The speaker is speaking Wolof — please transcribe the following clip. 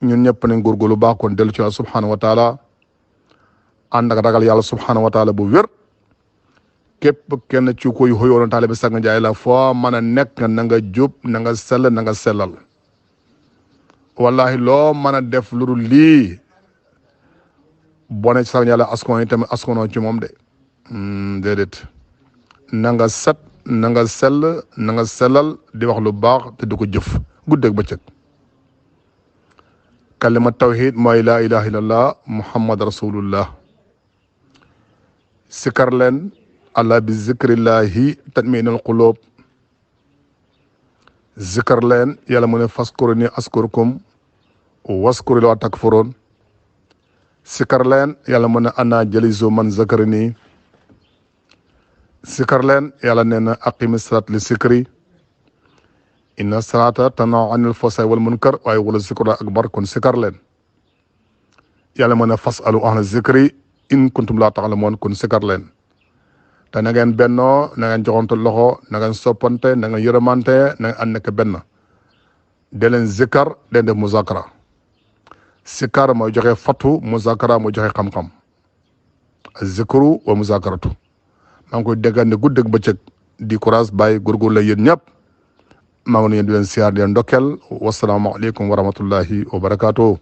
ñun ñëpp nañ góorgóorlu baax kon dellu ci yàlla subhanahu wa taala ànd ak ragal yàlla subhanahu wa taala bu wér képp kenn ci koy xoyoon taalibe Sang Njaay la foo mën a nekk na nga jub na nga sell na nga sellal wallahi loo mën a def lu dul lii bone ci Sang Njaay la askan yi tamit askanoo ci moom de déedéet na nga set na nga sell na nga sellal di wax lu baax te di ko jëf guddeeg bëccëg kalima tawhid mooy laa ilaha illallah muhammad rasulullah sikar leen allah bi zikrillahi tatminul qulub zikar leen yàlla mu ne faskuruni askurkum waskuri la takfurun sikar leen yàlla mu ne ana jalisu man zakarani sikar leen yàlla nee na aqimi salat li sikri inna salata tanha anil fahsai wal munkar waaye wala zikra akbar kon sikar leen yàlla mu ne fasalu ahla zikri in kuntum la ta'lamun kon sikar leen te na ngeen bennoo na ngeen joxante loxo na ngeen soppante na ngeen yërëmante na ngeen ànd nekk benn de leen zikar den def muzakara sikar mooy joxe fatu muzakara mooy joxe xam-xam zikru wa muzakaratu maa ngi koy déggante guddeeg bëccëg di courage bàyyi góorgóorlu la yéen ñëpp maa ngi leen di leen siyaar di leen ndokkeel wasalaamaaleykum wa rahmatullahi wa barakaatuh